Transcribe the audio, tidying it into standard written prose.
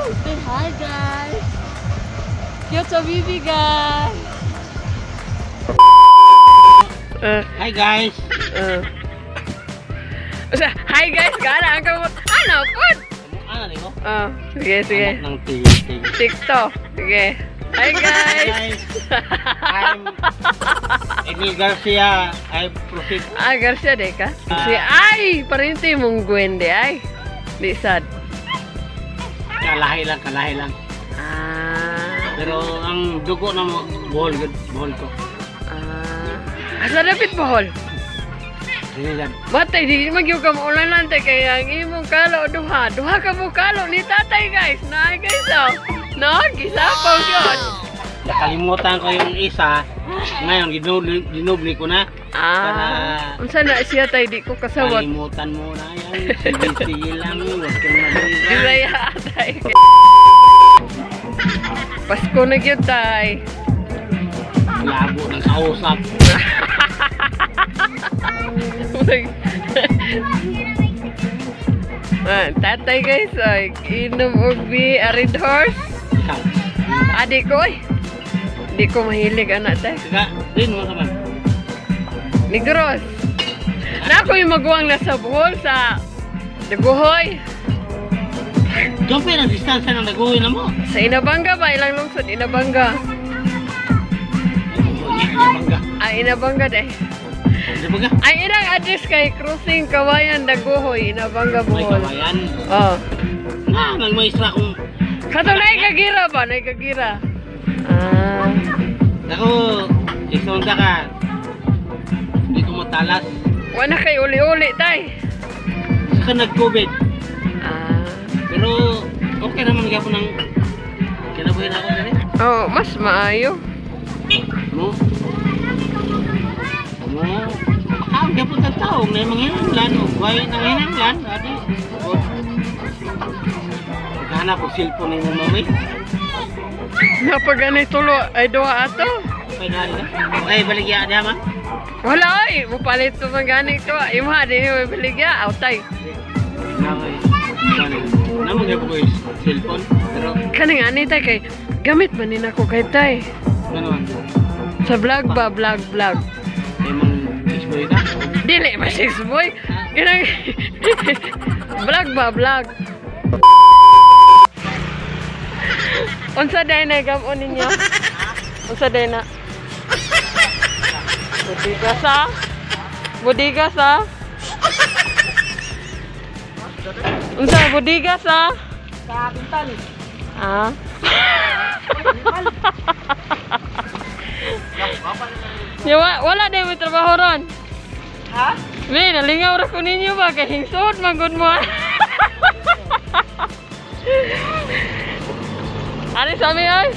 Say hi, guys. Cute sa baby, guys. Hi, guys. Hi, guys, gana ang kamot. Ano pud? Ano ni ko? Oh, sige, sige. Anak ng tigil. TikTok. Sige. Hi, guys. Guys. I'm Emil Garcia. I proceed. Ah, Garcia de ka? Si ay, parente mong Gwen de ay. Di sad. Kalahi lang, kalahi lang. Ah. Pero ang dugo na mo, Bohol, gud, Bohol ko. Ah. Asa dapit Bohol? Dili lang. Batay, di magyug ka maulan lang tay kay ang imong kalo duha. Duha ka mo kalo ni tatay, guys. Na guys, oh. No, gisapaw yun. Nakalimutan ko yung isa. Ngayon, ginubli ko na. Ah. Unsa na siya, tay? Di ko kasawat. Kalimutan mo na yan. Sige, sige lang. Huwag kang madunggan. Bisaya tay. Pasko na gyud, tay. Labo ng kausap. Ah, tatay, guys, ay, inom og bi arid horse. Ikaw. Ah, di ko ay. Di ko mahilig ana, tay. Sika, din mo ka man. Negros. Na ako yung maguwang nasa Bohol sa Daguhoy. Gampi ang distansya ng naguhoy na mo. Sa Inabanga ba? Ilang lungsod? Inabanga. Inabangga. Ah, Inabanga de. Inabangga. Ay, ilang address kay Crossing Kawayan, Daguhoy, Inabanga, May Bohol. kawayan. Oh. Na, nagmaestra kong Kato na ikagira ba? Na ikagira. Ah. Ako, isonda ka. Hindi ko matalas. Wala kay uli-uli, tay. Saka nag-COVID. Ah. Pero okay naman gyapon ng kinabuhi na ako diri. Oh, mas maayo. Mo. Mo. Ang gyapon sa tao may manginahanglan o way nanginahanglan adi. Naghanap og cellphone ni mami. Napaganay tulo ay duha ato. Okay na rin. Okay, baligya diha ma. Wala ay, mupalit to man gani ko. Imha di mo baligya, aw tay. Namay. Namo gyapon ko yung cellphone pero Kaning ani tay kay gamit man ni nako kay tay. ano man. Sa vlog ba, vlog vlog. Kay mang Facebook ka. Dili ba six boy? Kanang vlog ba, vlog. Unsa day na gamon ninyo? Unsa day na? Budigas ah. Budigas ah. Unsa budigas ah? Sa Bintal. Ah. Yawa, wala day mo trabaho ron. Ha? Mi, nalingaw ra ko ninyo ba kay hingsod man gud mo. Ani sa mi ay?